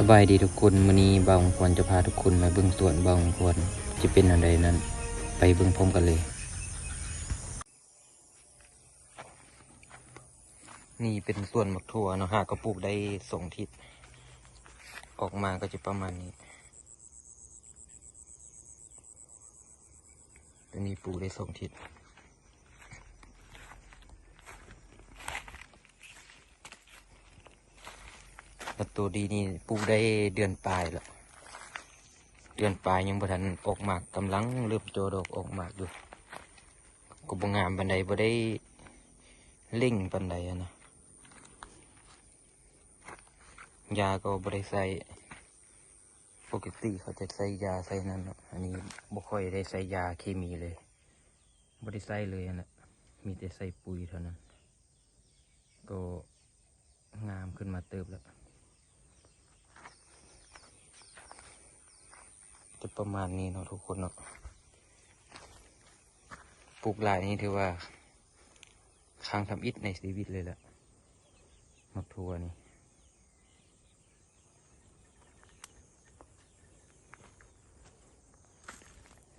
ສະບາຍດີທຸກຄົນ, ມື້ນີ້ບ່າວຄວນຈະພາທຸກຄົນມາເບິ່ງສວນບ່າວຄວນ ຈະເປັນແນວໃດນັ້ນ ໄປເບິ່ງພ້ອມກັນເລີຍ. ນີ້ເປັນສວນໝາກຖົ່ວເນາະ, ຫາກໍປູກໄດ້ສອງທິດ ອອກມາກໍຈະປະມານນີ້. ຕົວນີ້ປູກໄດ້ສອງທິດ. ແລ້ວໂຕດີນີ້ປູກໄດ້ເດືອນປາຍແລ້ວ, ເດືອນປາຍຍັງບໍ່ທັນອອກໝາກ, ກຳລັງເລີ່ມຈໍດອກອອກໝາກຢູ່. ກໍບໍ່ງາມປານໃດ, ບໍ່ໄດ້ເລັ່ງປານໃດຫັ້ນນະ. ຢາກໍບໍ່ໄດ້ໃສ່, ປົກກະຕິເຂົາຈະໃສ່ຢາໃສ່ນັ້ນເນາະ, ອັນນີ້ບໍ່ຄ່ອຍໄດ້ໃສ່ຢາເຄມີເລີຍ, ບໍ່ໄດ້ໃສ່ເລີຍຫັ້ນແຫຼະ, ມີແຕ່ໃສ່ປຸຍເທົ່ານັ້ນ. ກໍງາມຂຶ້ນມາເຕີບແລ້ວ. ຈະປະມານນີ້ເນາະທຸກຄົນເນາະ. ປູກຫຼາຍນີ້ຖືວ່າຄັ້ງທຳອິດໃນຊີວິດເລີຍແຫຼະ, ໝາກຖົ່ວນີ້.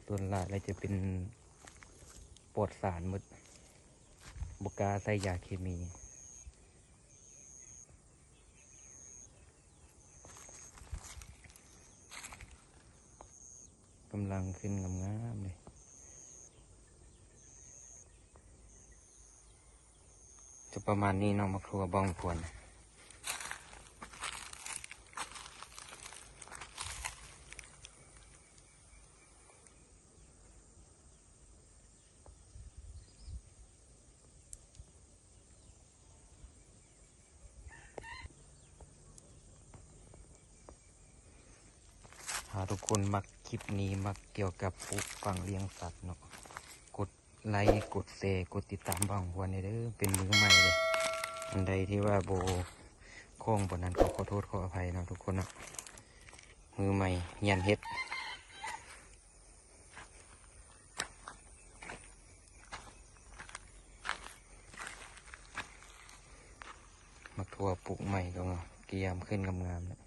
ສ່ວນຫຼາຍແລ້ວຈະເປັນປອດສານໝົດ, ບໍ່ກ້າໃສ່ຢາເຄມີ. ກຳລັງຂຶ້ນງາມໆເລີຍ. ຈະປະມານນີ້ເນາະ, ໝາກຖົ່ວບ່າວຄວນ. ຖ້າທຸກຄົນມັກຄລິບນີ້, ມັກກ່ຽວກັບປູກຝັງລ້ຽງສັດເນາະ, ກົດໄລ, ກົດແຊ, ກົດຕິດຕາມບ່າວຄວນແດ່ເດີ. ເປັນມືໃໝ່ເດ້, ອັນໃດທີ່ວ່າບໍ່ຄ່ອງປານນັ້ນກໍຂໍໂທດຂໍອະໄພເນາະທຸກຄົນເນາະ, ມືໃໝ່ຮຽນເຮັດ. ໝາກຖົ່ວປູກໃໝ່ກໍງາມ, ກຽມຂຶ້ນງາມໆແລ້ວ.